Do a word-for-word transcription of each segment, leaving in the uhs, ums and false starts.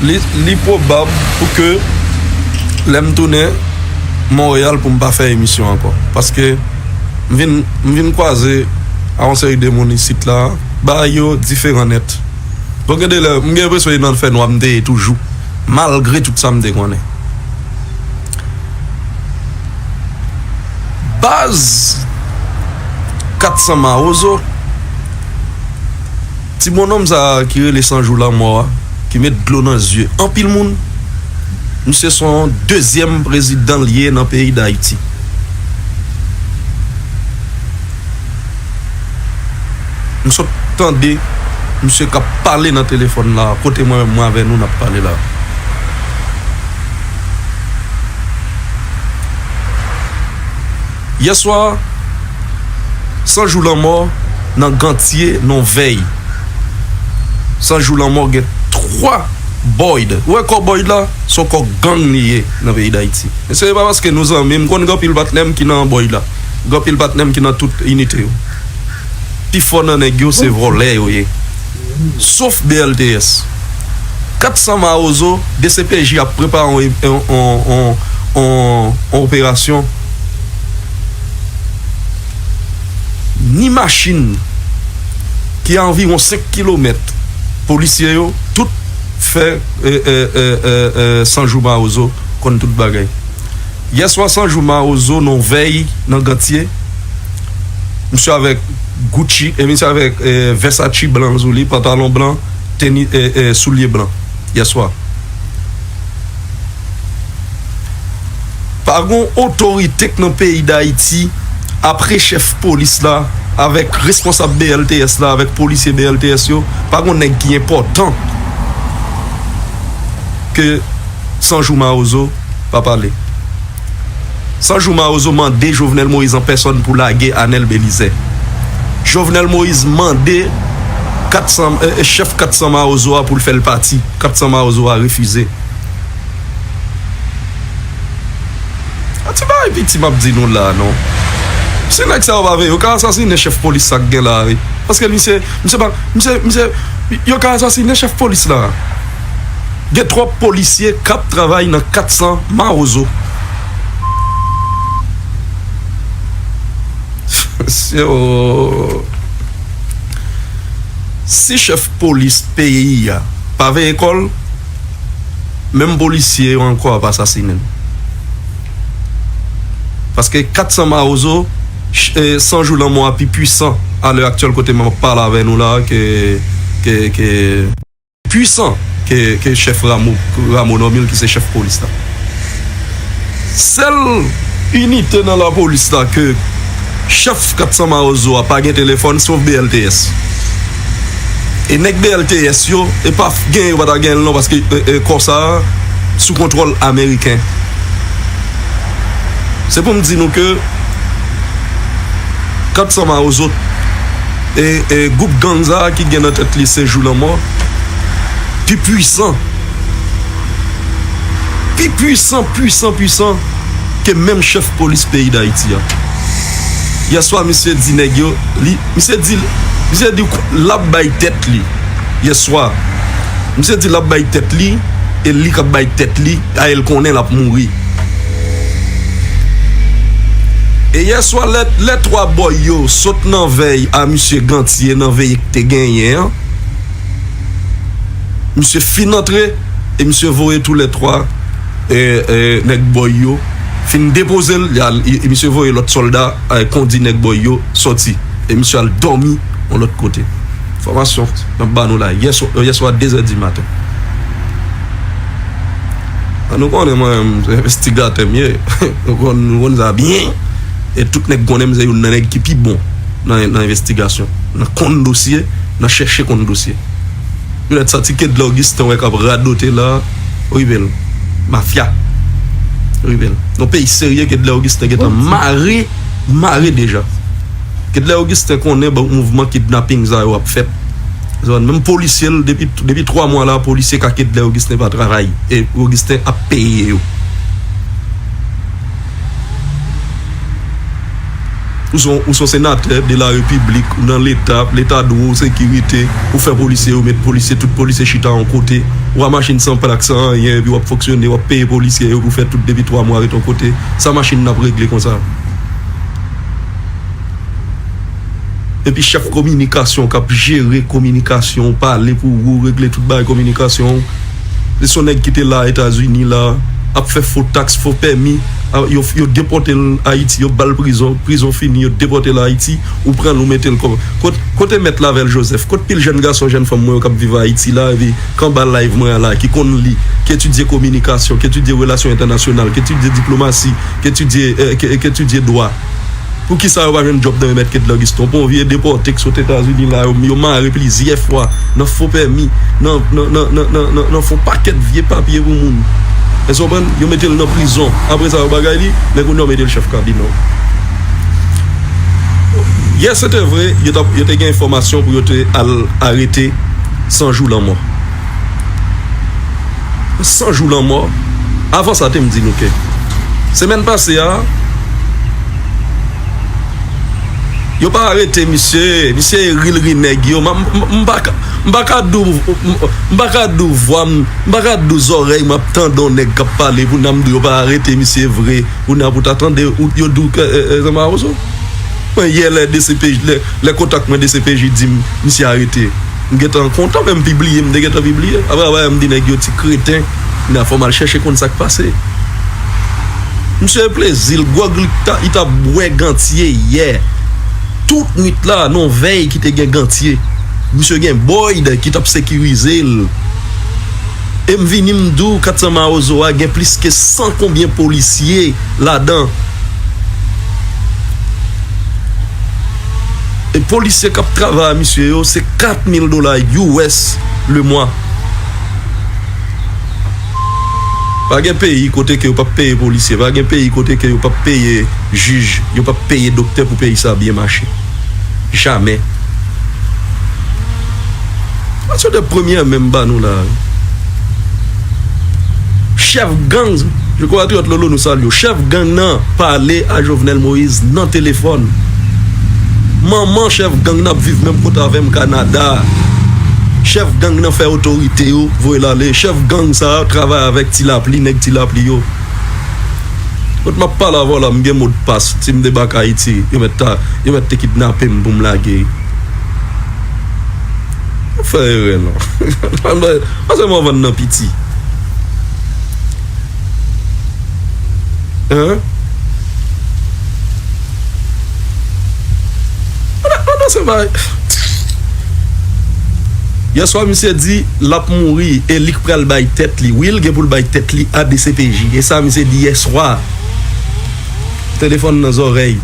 Li, li pwobab pou ke lè m tounen Monreyal pou m pa fè emisyon ankò. Paske m vin, m vin kwaze a yon seri de moun isit la, bagay yo diferan nèt. Donk, gen de lè, m gen enpresyon e nan fènwa m te ye toujou, malgre tout sa m te konnen. Baz kat san Mawozo, ti bonnonm sa a ki rele San Jou Lanmò a, ki met dlo nan zye anpil moun, misye se yon dezyèm prezidan l ye nan peyi Dayiti. M sot tande misye k ap pale nan telefòn la, kote mwen menm mwen avè nou n ap pale la. Yèswa, San Jou Lanmò nan Gantye, nan vèy. San Jou Lanmò gen twa Boyd. Ou wè kò Boyd la? Se yon kò gang li ye nan peyi Dayiti. E se pa paske nou zanmi, m konn gen anpil patnè m ki nan Boyd la. Gen anpil patnè m ki nan tout inite yo. Pifò nan nèg yo se vòlè yo ye. Sof B L T S. Kat san Mawozo, D C P J ap prepare yon, yon, yon, yon, yon, yon operasyon. Ni machin ki a anviwon senk kilomèt, polisye yo, tout fè, e, e, e, e, e, San Jou Mawozo konn tout bagay. Yèswa San Jou Mawozo nan vèy nan Gantye. Misye avèk Gucci, e misye avèk, e, Versace blan sou li, pantalon blan, teni, e, e, soulye blan. Yèswa. Pa gon otorite k nan peyi Dayiti, apre chèf polis la, avèk responsab B L T S la, avèk polisye B L T S yo, pa gon nèg ki enpòtan ke San Jou Mawozo pa pale. San Jou Mawozo mande Jovenel Moïse an pèsòn pou lage Anèl Belizaire. Jovenel Moïse mande kat san, e, e, chèf kat san Mawozo a pou l fè l pati. Kat san Mawozo a refize. A ti bagay piti m ap di nou la, non. Si nèg sa yo pa vle, yo ka asasinen chèf polis sa k gen la, wi. Paske misye, misye pa, misye, misye, yo ka asasinen chèf polis la. Gen twòp polisye k ap travay nan kat san Mawozo. Yo, si chèf polis peyi a pa veye kò l, menm polisye yo ankò ap asasinen l. Paske kat san Mawozo, ch-, e, San Jou Lanmò a pi pwisan a lè aktyèl kote m ap pale avè nou la ke, ke, ke pwisan ke, ke chèf Rameau, Rameau Normil ki se chèf polis la. Sèl inite nan lapolis la ke chèf kat san Mawozo a pa gen telefòn, sof B L T S. E nèg B L T S yo, e pa f-, gen yo pa ta gen l non, paske, e, e, kò sa a sou kontwòl ameriken. Se pou m di nou ke kat san Mawozo, e, e, gwoup gang sa a ki gen nan tèt li San Jou Lanmò, pi pwisan, pi pwisan, pwisan, pwisan ke menm chèf polis peyi Dayiti a. Yèswa, misye di nèg yo, li, misye di, misye di l ap bay tèt li. Yèswa, misye di l ap bay tèt li, e li k ap bay tèt li, a, e l konnen l ap mouri. E yèswa, lè, lè twa bòy yo sot nan vèy a misye Gantye, nan veye k te genyen an, misye fin antre, e misye voye toulètwa, e, e, nèg bòy yo, fin depoze l, y al, e, e misye voye lòt sòlda, e, kondi nèg bòy yo sòti. E misye al dòmi yon lòt kote. Enfòmasyon n ap ba nou la, yè swa, yè swa de zè di maten. A, nou konnen mwen menm, se envestigatè m ye. Nou konn, nou konn sa byen. E tout nèg konnen m se youn nan nèg ki pi bon nan, nan envestigasyon. Nan konn dosye, nan chèche konn dosye. Yon lè sa ti Kedlè Augustin wè k ap radote la, rive l. Mafya. Rive l. Yon peyi serye, Kedlè Augustin gentan mare, mare deja. Kedlè Augustin konnen bon mouvman kidnaping sa yo ap fèt. Zòn, menm polisye l, depi, depi twa mwa la, polisye ka Kedlè Augustin pa travay. E Augustin ap peye yo. Ou se yon, ou se yon senatè de la repiblik, ou nan leta, leta dwe w sekirite, ou fè polisye, ou met polisye, tout polisye chita yon kote, ou a machin san plak, san anyen, epi w ap fonksyone, w ap peye polisye yo pou fè tout depi twa mwa ret yon kote. Sa machin nan ap regle konsa? Epi chèf kominikasyon k ap jere kominikasyon, pale pou ou, regle tout bagay kominikasyon. Se yon nèg ki te la Etazini la, ap fè fo taks, fo pèmi. A, yo, yo depòte l Ayiti, yo ba l prizon, prizon fini, yo depòte l Ayiti, ou pran l, ou mete l kòm. Kot, kote mèt Lavelle Joseph? Kot pil jèn gason, jèn fanm mwen yo k ap viv Ayiti la, epi k anba live mwen an la, ki konn li, ki etidye kominikasyon, ki etidye relasyon entènasyonal, ki etidye diplomasi, ki etidye, eh, ki, ki etidye dwa? Poukisa yo pa jwenn djòb nan men mèt Kedlan Giston? Pou yon vye depòte k sot Etazini la, yo, yo mare plizyè fwa nan fo pèmi, nan, nan, nan fon pakèt vye papye pou moun. Èske w konprann? Yo mete l nan prizon. Apre sa, yo bagay li, men kounye a yo mete l chèf kabinè. Yè, se te vre, yo t ap, yo te gen enfòmasyon pou yo te al arete San Jou Lanmò. San Jou Lanmò. Avan sa, te m di nou ke semèn pase a, yo pa arete misye, misye ri l ri nèg yo. M, m, m pa ka, m pa ka di w, m, m pa ka di w vwa m, m pa ka di w zòrèy m ap tande yon nèg k ap pale, pou n a m di w yo pa arete misye vre. Ou nan pou ta tande, ou, yo di w ke, eh, eh, Jean Mawozo. Mwen, yè, lè D C P J, lè, lè kontak mwen D C P J di m, misye arete. M gentan kontan, men m pibliye, m te gentan pibliye. Apre, apre, m di nèg yo ti kreten, nan fò m al chèche konn sa k pase. Misye plezi l, gwòg li ta, li ta bwè Gantye yè. Tout nwit la, nan vèy ki te gen Gantye. Misye gen Boyd ki t ap sekirize l. E m vini m di w, kat san Mawozo a gen plis ke san konbyen polisye ladan. E polisye k ap travay a misye yo, se kat mil dola U S le mwa. Pa gen peyi kote ke yo p ap peye polisye, pa gen peyi kote ke yo p ap peye jij, yo p ap peye doktè pou peyi sa byen mache. Jamè. Sa se de premyè menm ba nou la. Chèf gang, je konpatriyòt Lolo, nou salye w. Chèf gang nan pale a Jovenel Moïse nan telefòn. Manman chèf gang nan ap viv menm kote avè m, Kanada. Chèf gang nan fè otorite yo voye l ale. Chèf gang sa a travay avèk Ti Lapli, nèg Ti Lapli yo. Kot m ap pale avè w la, m gen modpas. Si m debake Ayiti, yo mèt ta, yo mèt te kidnape m pou m lage. Fè erè non. Pase m vann nan piti. Hein? Ann, ann, ann, se bay. Yèswa, misye di l ap mouri e li k pral bay tèt li. Wi, l gen pou l bay tèt li a D C P J. E sa misye di yèswa. Telefòn nan zòrèy.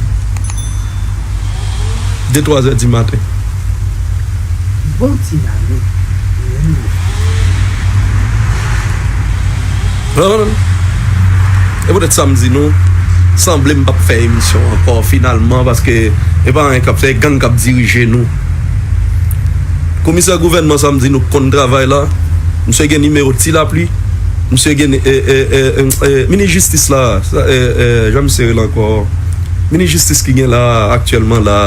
De, twa zè di maten. Bon ti nane. Wi. Ou konprann? E poutèt sa m di nou, sanble m p ap fè emisyon ankò finalman, paske e pa anyen k ap fè, gang k ap dirije nou. Komisè gouvènman sa m di nou k konn travay la, misye gen nimewo Ti Lapli, misye gen, e, e, e, e, e, minis jistis la, sa, e, e, jan misye rele ankò, minis jistis ki gen la aktyèlman la,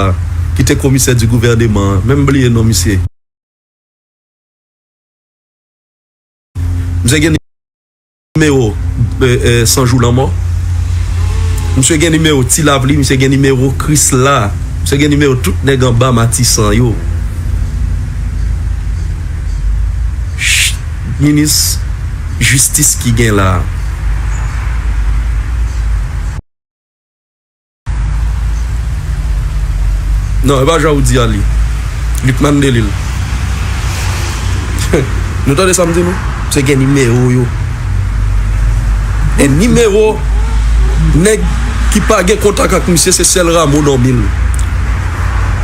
ki te komisè di gouvèneman, men m bliye non misye. Misye gen nimewo, e, e, San Jou Lanmò. Misye gen nimewo Ti Lapli, misye gen nimewo Krisla. Misye gen nimewo tout nèg anba Matisan yo. Ch-, minis jistis ki gen la. Non, e pa jan ou di a li. Lucmane Delille. Nou tande sa m di nou? Misye gen nimewo yo. E nimewo nèg ki pa gen kontak ak misye, se sèl Rameau Normil.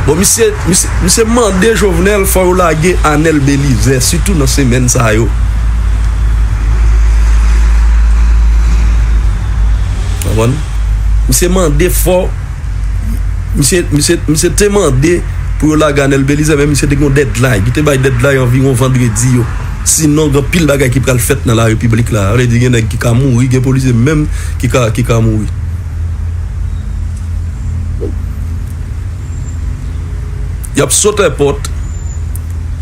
Bon, misye, misye, misye mande Jovenel fò yo lage Anel Belizaire, sitou nan semèn sa yo. Konprann? Misye mande fò Misye, misye, misye te mande pou yo lage Anel Belizaire, men misye te gen yon deadline. Li te bay deadline anviwon vandredi yo. Sinon, gen anpil bagay ki pral fèt nan larepiblik la. Sa vle di, gen nèg ki ka mouri, gen polisye menm ki ka, ki ka mouri. Y ap sot èpòt,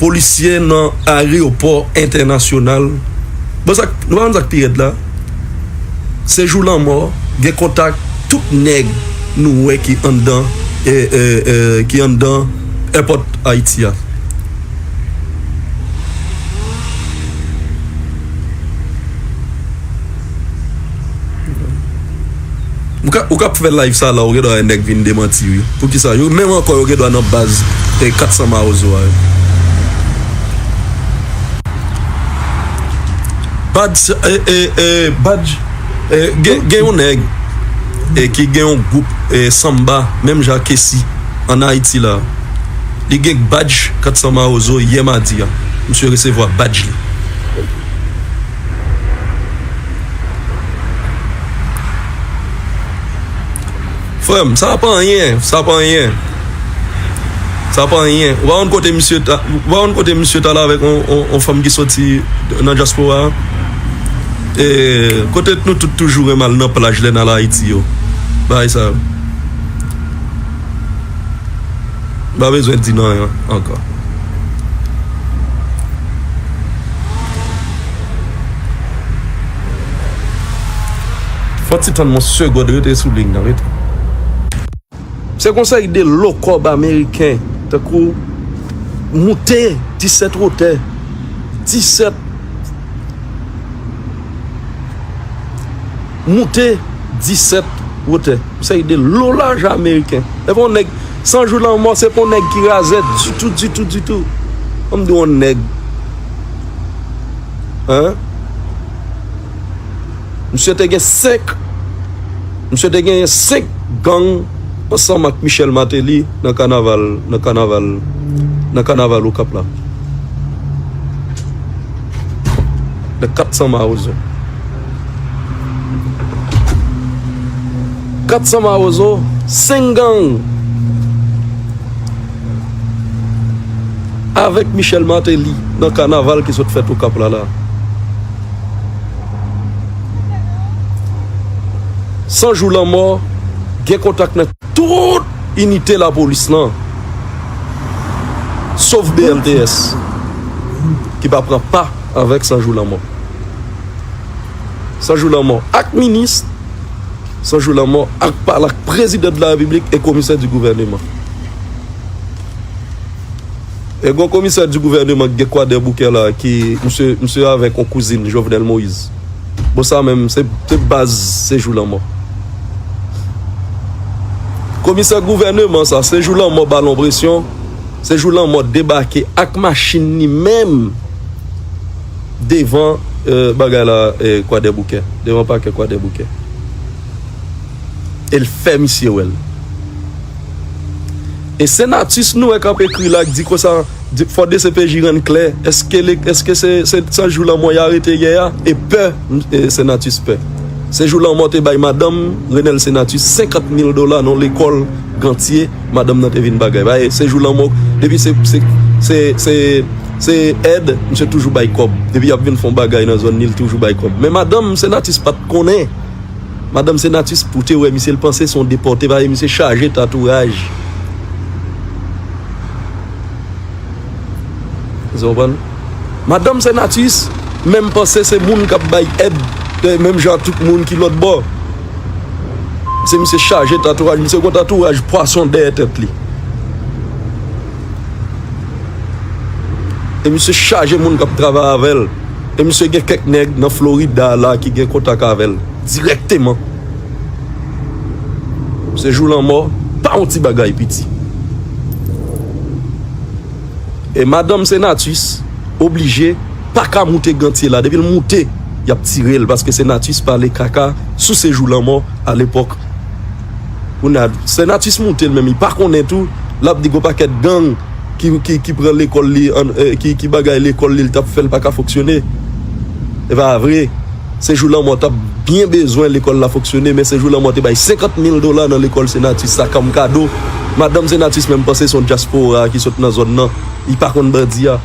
polisye nan areyopò entènasyonal. Bon, sa k, nou pa konn sa k pi rèd la? Sejou Lanmò gen kontak tout nèg nou wè ki anndan, e, e, e, ki anndan èpòt Ayiti a. Ou ka, ou k ap fè live sa la, ou gen dwa wè nèg vin demanti wi. Poukisa? Yo menm ankò yo gen dwa nan baz, e, kat san Mawozo a wi. Badj, e, e, e, Badj, e, gen, gen yon nèg, e, ki gen yon gwoup, e, sanmba, menm jan ak Kessy, ann Ayiti la. Li gen badj kat san Mawozo yè madi a. Misye resevwa badj li. Frè m, sa pa anyen, sa pa anyen. Sa pa anyen. Ou pa konn kote misye ta, ou pa konn kote misye t al avèk on, on, on fanm ki soti nan dyaspora a? E, kote nou tout toujou renmen al nan plaj lè n al Ayiti yo. Bagay sa yo. M pa bezwen di nan anyen ankò. Fò ti tann yon segond, rete sou liy nan, rete. Se konsa y de lo kòb ameriken, tankou moute disèt wotè, disèt, moute disèt wotè. Se y de lo lajan ameriken. E pa yon nèg, San Jou Lanmò, se pa yon nèg ki razè ditou, ditou, ditou. An m di yon nèg. Hein? Misye te gen senk, misye te genyen senk gang ansanm ak Michel Martelly nan kanaval, nan kanaval, nan kanaval Okap la. Nan kat san Mawozo. Kat san Mawozo, senk gang avèk Michel Martelly nan kanaval ki sot fèt Okap la la. San Jou Lanmò gen kontak nan tout inite lapolis lan, sof B L T S, ki pa pran pa avèk San Jou Lanmò. San Jou Lanmò ak minis, San Jou Lanmò ak pale ak prezidan de la repiblik e komisè di gouvèneman. E gon komisè di gouvèneman ki gen Kwadèboukè la ki, misye, misye avèk yon kouzin Jovenel Moïse. Bon, sa menm, se, se baz Sejou Lanmò. Komisè gouvèneman sa, Sejou Lanmò ba l yon presyon, Sejou Lanmò debake ak machin li menm devan, eh, bagay la, eh, Kwadèboukè, devan pakè Kwadèboukè. E l fè misye wè l. E Senatus nou wè k ap ekri la, k di konsa, di, fò D C P J rann klè, èske le, èske se, se San Jou Lanmò y arete yè a? E pè, e Senatus pè. Sejou Lanmò te bay madanm Renel Senatus senkant mil dola nan lekòl Gantye, madanm nan te vin bagay. Bay Sejou Lanmò, depi se, se, se, se, se èd, misye toujou bay kòb. Depi y ap vin fè yon bagay nan zòn li, l toujou bay kòb. Men madanm Senatus pa t konnen. Madanm Senatus, pou te wè misye, l panse se yon depòte, paske misye chaje tatouraj. Ou konprann? Madanm Senatus menm panse se moun k ap bay èd, eh, menm jan ak tout moun ki lòt bò. Se misye chaje tatouraj, misye gon tatouraj pwason dèyè tèt li. E misye chaje moun k ap travay avè l. E misye gen kèk nèg nan Florida la ki gen kontak avè l dirèkteman. Sejou Lanmò pa yon ti bagay piti. E madanm Senatus oblije pa ka moute Gantye la. Depi l moute, y ap tire l, paske Senatus pale kaka sou Sejou Lanmò alepòk. Kounye a, Senatus moute l menm, li pa konnen tou, l ap di gon pakèt gang ki, ki, ki pran lekòl li, an, eh, ki, ki bagay lekòl li, l t ap fè l pa ka fonksyone. E pa vre. Sejou Lanmò t ap byen bezwen lekòl la fonksyone, men Sejou Lanmò te bay senkant mil dola nan lekòl Senatus sa kòm kado. Madanm Senatus menm panse se yon dyaspora ki sot nan zòn nan. Li pa konn bandi a.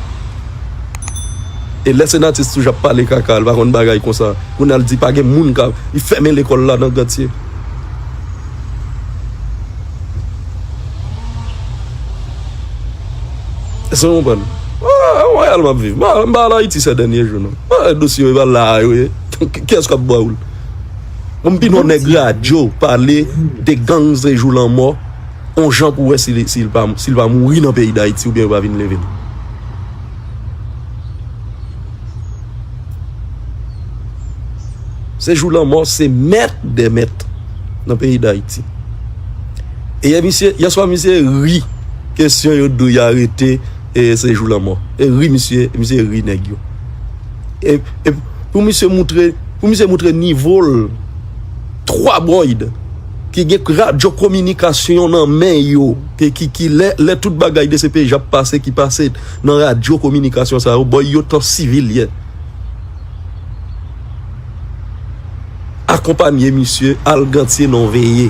E lè Senatus toujou ap pale kaka, li pa konn bagay konsa. Kounye a l di pa gen moun ka, li fèmen lekòl la nan Gantye. Èske w konprann? Ah, an Montréal m ap viv. M pa, m pa al Ayiti sè dènye jou, non. Ah, dosye yo, e pa la yo ye. Kiyès k ap ba w l? Bon, m pi non nèg radyo pale de gang Sejou Lanmò, on jan pou wè si li, si l pa, si l pa mouri nan peyi Dayiti oubyen yo pa vin leve l. Sejou Lanmò se mèt dè mèt nan peyi Dayiti. E yè misye, yèswa misye ri kesyon yo di w y arete e Sejou Lanmò. E ri misye, misye ri nèg yo. E, e pou misye moutre, pou misye moutre nivo l, twa Boyd ki gen radyo kominikasyon nan men yo, ki, ki, ki lè, lè tout bagay de se peyi ap pase, ki pase nan radyo kominikasyon sa yo, Boyd yo tan sivil yè. Akonpanye misye al Gantye nan veye.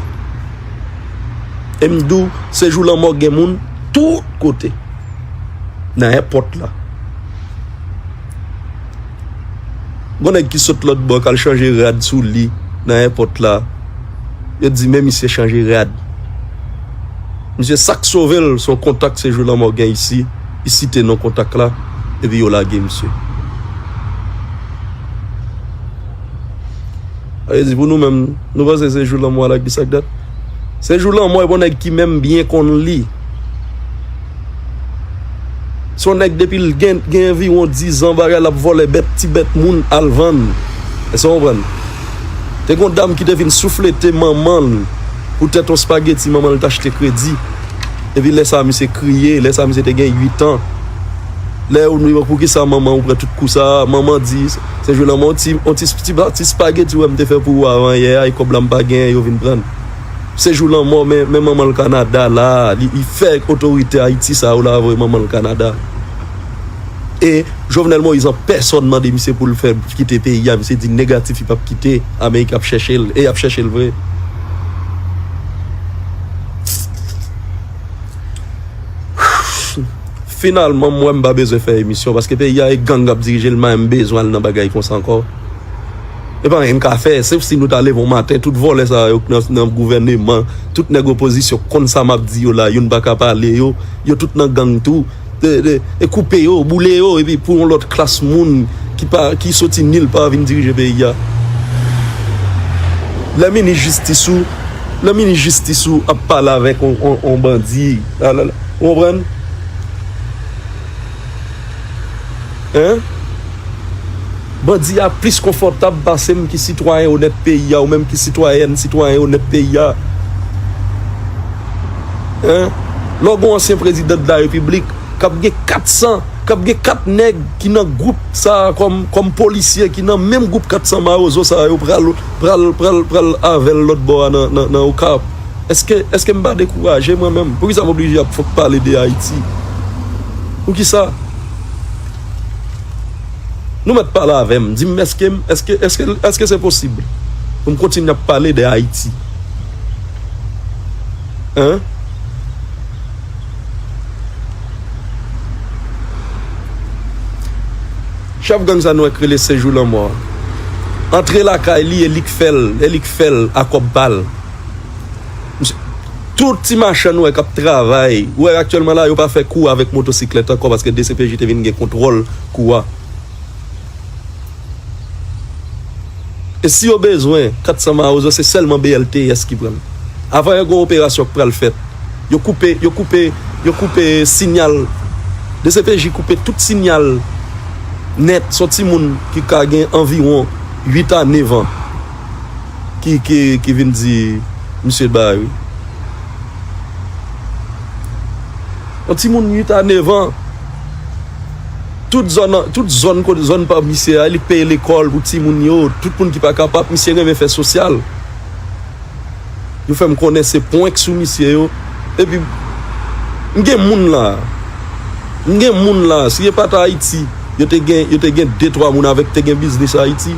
E m di w, Sejou Lanmò gen moun tout kote. Nan èpòt la. Gon nèg ki sot lòt bò k al chanje rad sou li nan èpòt la. Yo di men misye chanje rad. Misye sa k sove l se yon kontak Sejou Lanmò gen isi. Li site non kontak la. Epi yo lage misye. Sa vle di pou nou menm, nou panse Sejou Lanmò a la ki sa k dat? Sejou Lanmò e bon nèg ki menm byen konn li. Se yon nèg depi l gen, gen anviwon dizan bagay l ap vòlè bèt, ti bèt moun al vann. Èske w konprann? Te gon dam ki te vin souflete manman l poutèt yon spageti manman l t achte kredi. Epi lè sa a misye kriye, lè sa a misye te gen uit an. Lè yo di poukisa manman ou pran tout kou sa a, manman di, Sejou Lanmò, yon ti, yon ti, ti, ti spageti w wè m te fè pou ou avan yè a, e kòb la m pa genyen, yo vin pran l. Sejou Lanmò, men, men manman l Kanada la, li, li fè otorite Ayiti sa yo la voye manman l Kanada. E Jovenel Moïse an pèsòn mande misye pou l fè kite peyi a, misye di negatif, li p ap kite, Amerik ap chèche l, e y ap chèche l vre. Finalman, m wè m pa bezwen fè emisyon, paske peyi a e gang k ap dirije l, m pa menm bezwen al nan bagay konsa ankò. E pa anyen m ka fè, sef si nou ta leve yon maten, tout vòlè sa yo k nan, nan gouvèneman, tout nèg opozisyon konn sa m ap di yo la, youn pa ka pale yo, yo tout nan gang tou. E, e, e koupe yo, boule yo, epi pou yon lòt klas moun ki pa, ki soti nil pa vin dirije peyi a. Lè minis jistis ou, lè minis jistis ou ap pale avèk yon, yon, yon bandi, la, la, la, ou konprann? Hein? Bandi a plis konfòtab pase m ki sitwayen onèt peyi a, ou menm ki sitwayèn, sitwayen onèt peyi a. Hein? Lè w gen yon ansyen prezidan de la repiblik, k ap gen kat san, k ap gen kat nèg ki nan gwoup sa a kòm, kòm polisye, ki nan menm gwoup kat san mawozo sa a, yo pral, pral, pral, pral avè l lòt bò a nan, nan, nan Okap. Èske, èske m pa dekouraje mwen menm? Poukisa m oblije ap fòk pale de Ayiti? Poukisa? Nou mèt pale avè m, di m èske m, èske, èske, èske se posib pou m kontinye ap pale de Ayiti? Hein? Chèf gang sa nou wè k rele Sejou Lanmò a. Antre lakay li e li k fè l, e li k fè l a kòb pa l. Misye, tout ti machann nou wè k ap travay, ou wè aktyèlman la, yo pa fè kou avèk motosiklèt ankò paske D C P J te vin gen kontwòl kou a. E si yo bezwen kat san mawozo, se sèlman B L T S ki pran l. Avan yè, gen yon operasyon k pral fèt. Yo koupe, yo koupe, yo koupe sinyal. D C P J koupe tout sinyal nèt. Se yon timoun ki ka gen anviwon uit a nèf an ki, ki, ki vin di misye bay, wi. Yon timoun uit a nèf an. Tout zòn, tout zòn kote, zòn pa misye a, li peye lekòl pou timoun yo, tout moun ki pa kapab, misye renmen fè sosyal. Yo fè m konnen se prank sou misye yo. Epi, m gen moun la. M gen moun la. Si e pa t Ayiti, yo te gen, yo te gen de twa moun avèk te gen biznis Ayiti.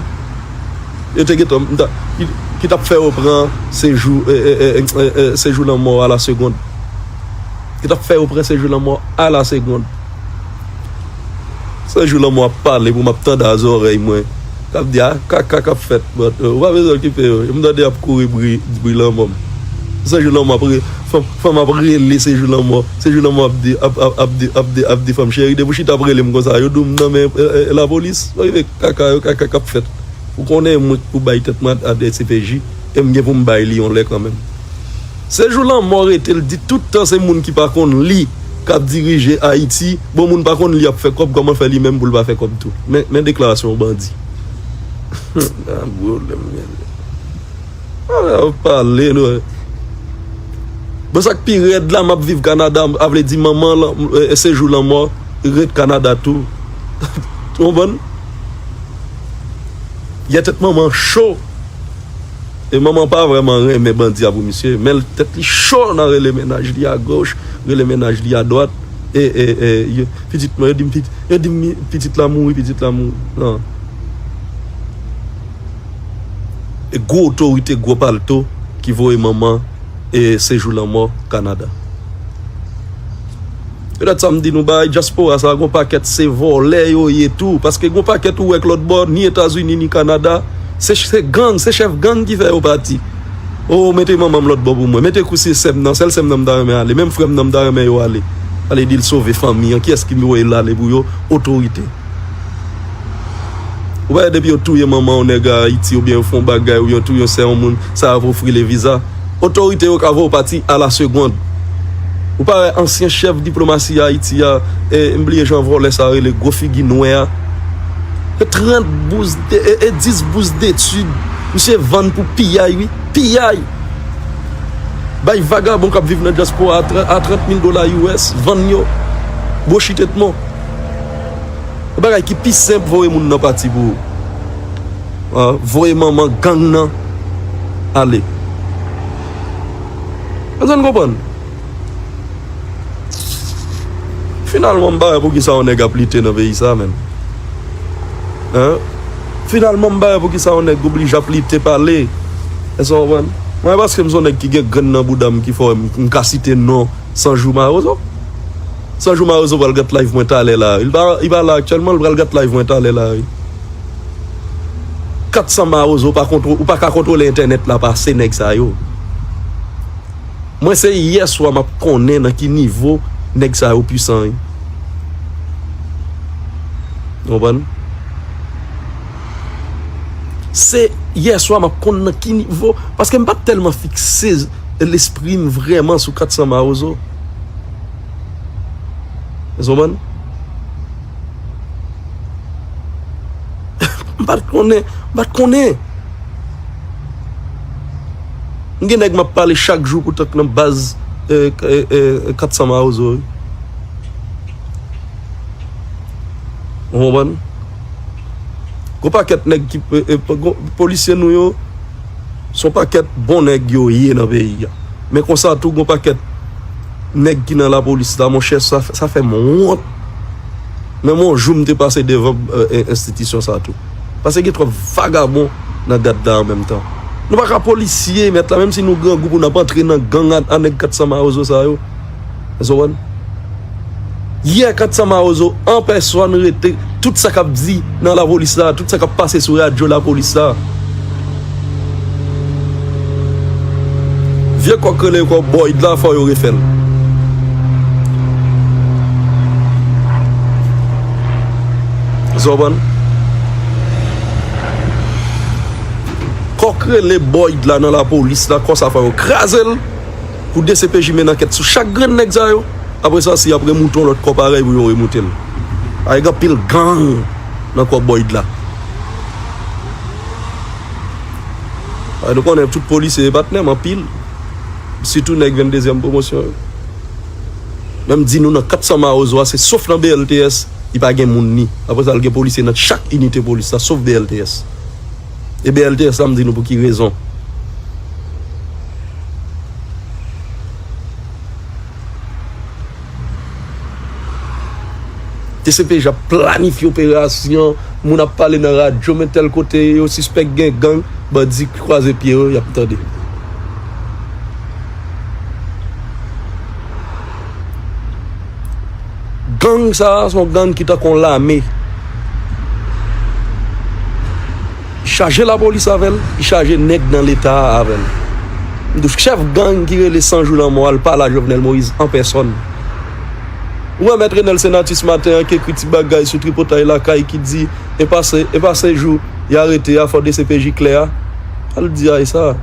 Yo te gentan, m ta, ki, ki t ap fè yo pran Sejou, e, e, e, e, e, Sejou Lanmò a la segond. Ki t ap fè yo pran Sejou Lanmò a la segond. Sejou Lanmò ap pale pou m ap tande a zòrèy mwen. K ap di, a, kaka k ap fèt, but, euh, ou pa bezwen okipe yo. M tande y ap kouri bri, bri lanmò m. Sejou Lanmò ap re-, Fanm, fanm ap rele Sejou Lanmò. Sejou Lanmò ap di, ap, ap, ap di, ap di, ap di fanm cheri, depi w chita ap rele m konsa, yo di w m nan men, e, e, lapolis. Sa rive kaka yo, kaka k ap fèt. Ou konnen mwen k pou bay tèt mwen a D C P J, e m gen pou m bay li yon lè kanmenm. Sejou Lanmò rete, l di tout tan se moun ki pa konn li k ap dirije Ayiti. Bon, moun pa konn li ap fè kòb, kòman fè li menm pou l pa fè kòb tou? Men, men deklarasyon yon bandi. Ah, pwoblèm, men. Ah, w pale, nou. Bon, sa k pi rèd la, m ap viv Kanada, a vle di manman lan, e, Sejou Lanmò ret Kanada tou. Ou konprann? Yè tèt manman cho. E manman pa vrèman renmen bandi a pou misye, men l tèt li cho nan rele mennaj li agoch, rele mennaj li adwat. E, e, e, yo, pitit mwen, yo di m pit-, yo di m pitit la mouri, pitit la mouri. Non. E gwo otorite, gwo palto ki voye manman e Sejou Lanmò Kanada. Petèt sa m di nou, bagay dyaspora sa, gon pakèt se vòlè yo ye tou. Paske gon pakèt ou wè k lòt bò, ni Etazini, ni Kanada, se, se gang, se chèf gang ki fè yo pati. O, mete manman m lòt bò pou mwen. Mete kou se sè m nan, sèl sè m nan m ta renmen ale. Menm frè m nan m ta renmen yo ale. Ale di l sove fanmi an. Kiyès ki voye l ale pou yo? Otorite. Ou pa wè depi yo touye manman yon nèg Ayiti oubyen yo fè yon bagay oubyen yo touye yon sè yon moun, sa ap ofri le viza. Otorite yo ka voye w pati a la segonn. Ou pa wè ansyen chèf diplomasi Ayiti a, e, m bliye jan vòlè sa rele, gwo figi nwè a. E trant bous de, e, e dis bous detid. Misye vann pou piyay, wi. Piyay! Bay vagabon k ap viv nan dyaspora a tra-, a trant mil dola U S, vann yo. Bwochi tèt mò. Yon bagay ki pi senp, voye moun nan pati pou ou. Ah, voye manman gang nan ale. Èske n konprann? Finalman, m pa wè poukisa yon nèg ap lite nan peyi sa, menm. Hein? Finalman, m pa wè poukisa yon nèg oblije ap lite pale. Èske w konprann? Mwen, paske m se yon nèg ki gen grenn nan bouda m ki fè m, m ka site non Sanjou Mawozo. Sanjou Mawozo pral gad live mwen talè la. Li pa, li pa la aktyèlman, li pral gad live mwen talè la, wi. Kat san Mawozo pa kontro-, ou pa ka kontwole entènèt la pase nèg sa yo. Mwen se yè swa m ap konnen nan ki nivo nèg sa yo pwisan, wi. Ou konprann? Se yè swa m ap konn nan ki nivo, paske m pa t tèlman fikse lespri m vrèman sou kat san Mawozo. Ou konprann? M pa t konnen, m pa t konnen. M gen nèg m ap pale chak jou poutan k nan baz, e, e, e, kat san Mawozo, wi. Ou konprann? Gon pakèt nèg ki, e, e, gon, polisye nou yo, se yon pakèt bon nèg yo ye nan peyi a. Men konsa tou, gon pakèt nèg ki nan lapolis la, monchè, sa, sa fè m wont. Menm yon jou, m te pase devan, e, e, enstitisyon sa tou. Paske gen twòp vagabon nan gad la an menm tan. Nou pa ka polisye, mèt la, menm si nou grangou pou n ap antre nan gang a, a nèg kat san Mawozo sa yo. Èske w konprann? Yè, kat san Mawozo an pèsòn rete, tout sa k ap di nan lapolis la, tout sa k ap pase sou radyo lapolis la. Vye kòk rele kòk Boyd la, fò yo refè l. Èske w konprann? Kòk rele Boyd la nan lapolis la, kò sa fò yo kraze l. Pou D C P J mennen ankèt sou chak grenn nèg sa yo. Apre sa, si y ap remoute yon lòt kò parèy pou yo remoute l. Ay, gen anpil gang nan kò Boyd la. Ay, nou konnen tout polisye e patnè m anpil. Sitou nèg venndezyèm pwomosyon yo. Men m di nou nan kat san Mawozo a, se sof nan B L T S, li pa gen moun ni. Apre sa, l gen polisye nan chak inite polis la, sof B L T S. E B L T S la, m di nou pou ki rezon. T C P J ap planifye operasyon, moun ap pale nan radyo, men tèl kote yo sispèk gen gang, bandi kwaze pye yo, y ap tande. Gang sa a, se yon gang ki tankou yon lame. Li chaje lapolis avè l, li chaje nèg nan Leta a avè l. M di w, chèf gang ki rele San Jou Lanmò a, l pale a Jovenel Moïse an pèsòn. Ou wè Mèt Renel Senatus maten an ki ekri ti bagay sou tripotay lakay ki di, e pa Sen, e pa Sen Jou y arete a, fò D C P J klè a. Al di a e sa.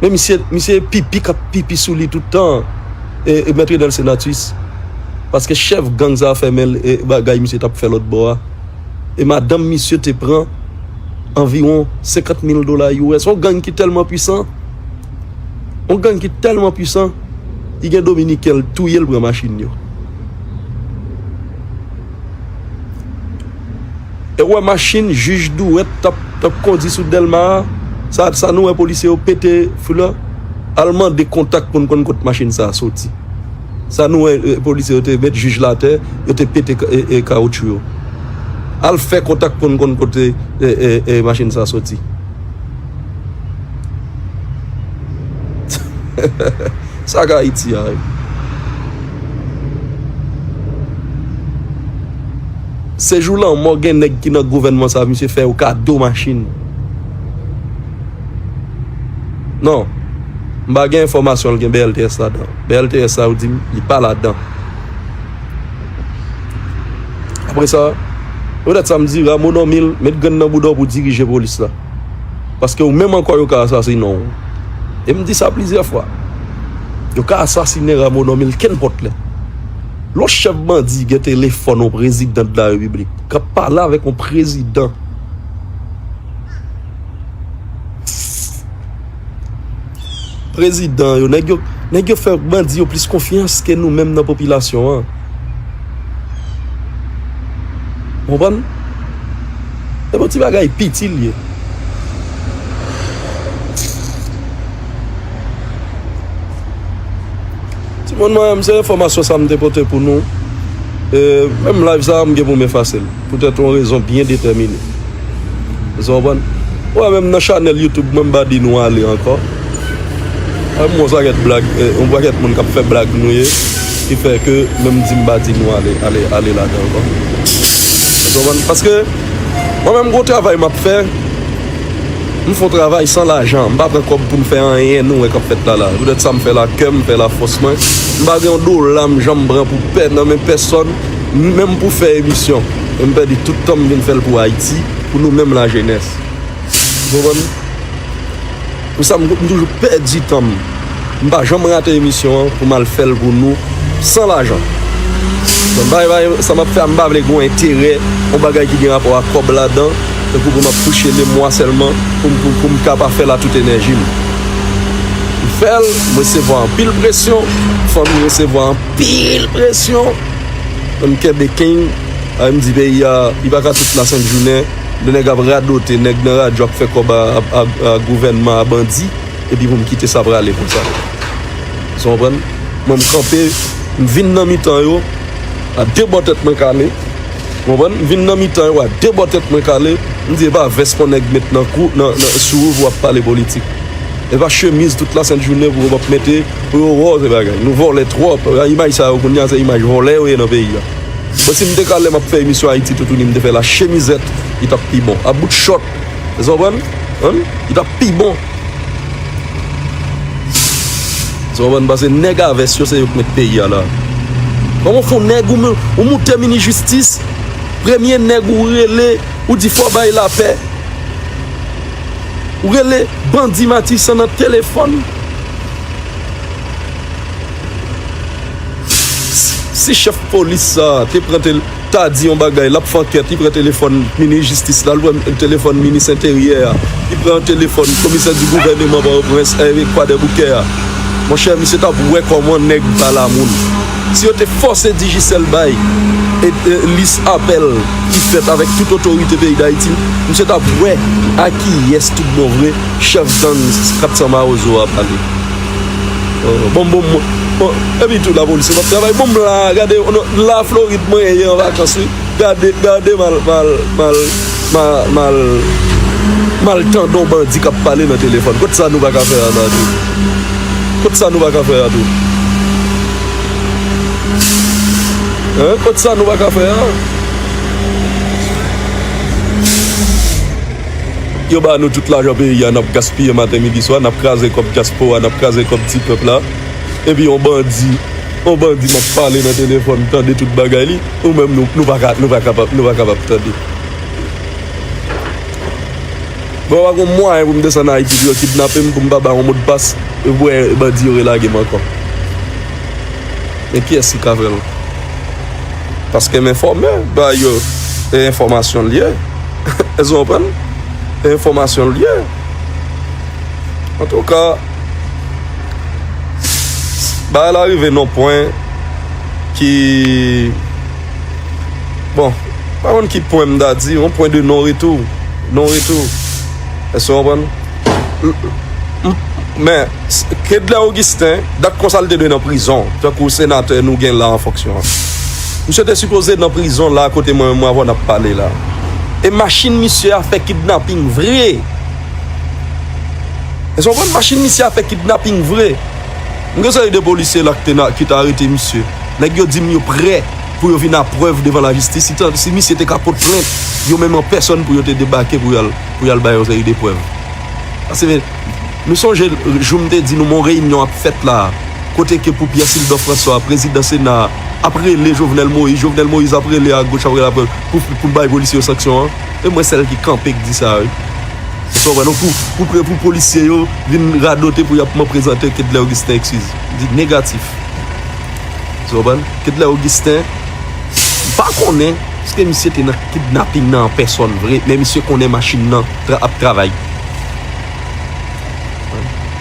Men misye, misye pipi k ap pipi sou li tout tan, e, e Mèt Renel Senatus. Paske chèf gang sa a fèmen l, e, bagay misye t ap fè lòt bò a. E madanm misye te pran anviwon senkant mil dola U S. Yon gang ki tèlman pwisan, yon gang ki tèlman pwisan, li gen Dominiken, l touye l, pran machin yo. E w wè machin jij Dwèt t ap, t ap kondui sou Dèlma a, sa, sa nou wè polisye yo pete fou la, al mande kontak pou n konn kot machin sa a soti. Sa nou wè, e, polisye yo te met jij la atè, yo te pete ka-, e, e, kawotchou yo. Al fè kontak pou n konn kote, e, e, e, machin sa soti. Sa k Ayiti a, wi. Sejou Lanmò gen nèg ki nan gouvènman sa, misye fè yo kado machin. Non. M pa gen enfòmasyon l gen B L T S ladan. B L T S sa yo di m, li pa ladan. Apre sa, petèt sa m di, Rameau Normil, met grenn nan bouda w pou dirije polis la. Paske ou menm ankò yo ka asasinen w. E m di sa plizyè fwa. Yo ka asasinen Rameau Normil kenpòt lè. Lè yon chèf bandi gen telefòn yon prezidan de la repiblik k ap pale avèk yon prezidan. Prezidan yo, nèg yo, nèg yo fè bandi yo plis konfyans ke nou menm nan popilasyon an. Ou konprann? E bon ti bagay piti l ye. Timoun mwen, se enfòmasyon sa m te pote pou nou. E, menm live sa, m gen pou m efase l. Poutèt yon rezon byen detèmine. Ou konprann? Ou wè, menm nan chanèl YouTube mwen, m pa di nou ale ankò. Wè, m wè yon pakèt blag, e, yon pakèt moun k ap fè blag nou ye, ki fè ke menm di m pa di nou ale, ale, ale ladan ankò. Ou konprann? Paske, mwen menm, gwo travay m ap fè, m fè yon travay san lajan. M pa pran kòb pou m fè anyen, nou wè k ap fèt la la. Poutèt sa m fè l ak kè m, m fè l ak fòs mwen. M pa gen yon dola m janm pran pou pè nan men pèsòn, menm pou fè emisyon. E m pèdi tout tan m vin fè l pou Ayiti, pou nou menm lajenès. Ou konprann? Pou sa, m, m toujou pèdi tan m. M pa janm rate emisyon an pou m al fè l pou nou san lajan. Donk, bay, bay, sa m ap fè a, m pa vle gen yon enterè, yon bagay ki gen rapò ak kòb ladan, tankou pou m ap touche lemwa sèlman, pou m, pou, pou m ka pa fè l a tout enèji m. M fè l, m resevwa anpil presyon, fanmi resevwa anpil presyon. M kenbe king, a, m di peyi a, li pa ka tout la sent jounen, de nèg ap radote, nèg nan radyo ap fè kòb a, a, a, a gouvènman, a bandi. Epi pou m kite sa prale konsa. Ou konprann? Mwen, m kanpe, m vin nan mitan yo, a de bò tèt mwen kale. Ou konprann? M vin nan mitan yo, a de bò tèt mwen kale. M di, e pa vès yon nèg met nan kou, nan, nan, sou ou pou w ap pale politik. E pa chemiz tout la sent jounen pou w ap mete, pou yo wè w se bagay. Nou vòlè twòp. Imaj sa yo kounye a, se imaj vòlè yo ye nan peyi a. Bon, si m te ka lè m ap fè emisyon Ayiti Toutouni, m te fè la chemizèt, li t ap pi bon. A bout chòt. Ou konprann? Hein? Li t ap pi bon. Ou konprann? Paske nèg a vès yo, se yo k met peyi a la. Kòman w fè yon nèg ou, ou moute minis jistis, premye nèg ou rele, ou di fò bay lapè. Ou rele bandi Matisan nan telefòn. Si chèf polis sa a te pran tel-, ta di yon bagay, l ap fè ankèt, li pran telefòn minis jistis la, li pran telefòn minis enteryè a, li pran telefòn komisè di gouvèneman Pòtoprens, eh, Kwadèboukè a. Monchè, misye t ap wè kòman nèg pa la moun. Si yo te fòse Digicel bay, e, e, lis apèl ki fèt avèk tout otorite peyi Dayiti, misye t ap wè a kiyès tout bon vre chèf gang kat san Mawozo a pale. Oh, bon, bon, bon, bon, epi tou lapolis yo p ap travay. Bon, m la, gade, non, la Florid mwen ye an vakans, wi. Gade, gade mal, mal, mal, mal, mal, mal tande yon bandi k ap pale nan telefòn. Kot sa nou pa ka fè a la tou? Kot sa nou pa ka fè a tou? Hein? Kot sa nou pa ka fè a? Yo ba nou tout lajan peyi a, n ap gaspiye maten, midi, swa, n ap kraze kòb dyaspora, n ap kraze kòb ti pèp la. Epi yon bandi, yon bandi m ap pale nan telefòn, tande tout bagay li, nou menm nou, nou pa ka, nou pa kapab, nou pa kapab tande. Bon, pa gon mwayen pou m desann Ayiti pou yo kidnape m, pou m pa ba yon modpas, epi pou wè bandi yo relage m ankò. Men kiyès ki ka fè l? Paske m enfòme, ba yo, e enfòmasyon l ye. Èske w konprann? E enfòmasyon l ye. Antouka, bagay la rive nan pwen ki, bon, pa konn ki pwen m ta di, yon pwen de non retou. Non retou. Èske w konprann? M- m- Men, s- Kedlè Augustin, dat konsa l te dwe nan prizon, tankou senatè nou gen la an fonksyon an. Misye te sipoze nan prizon la kote mwen menm avè w n ap pale la. E machin misye a fè kidnaping vre. Èske w konprann? Machin misye a fè kidnaping vre. M gen seri de polisye la ki te na- ki te arete misye. Nèg yo di m yo prè pou yo vin a prèv devan lajistis. Si, tan- si misye te ka pot plent, yo menm an pèsòn pou yo te debake pou y al, pou y al bay yon seri de prèv. Paske nou sonje jou m te di nou men yon reyinyon ap fèt la, kote ke pou Pierre Sylvain François, prezidan Sena a, ap rele Jovenel Moïse, Jovenel Moïse ap rele agoch, ap rele ap pou, pou l bay polisye yo sanksyon an. E mwen sèl ki kanpe k di sa, wi. Èske w konprann? Pou, pou, pou, pou polisye yo vin radote pou y ap man prezante Kedlè Augustin eskiz. Di negatif. Èske w konprann? Kedlè Augustin, m pa konnen èske misye te nan kidnaping nan an pèsòn vre, men misye konnen machin nan tra- ap travay.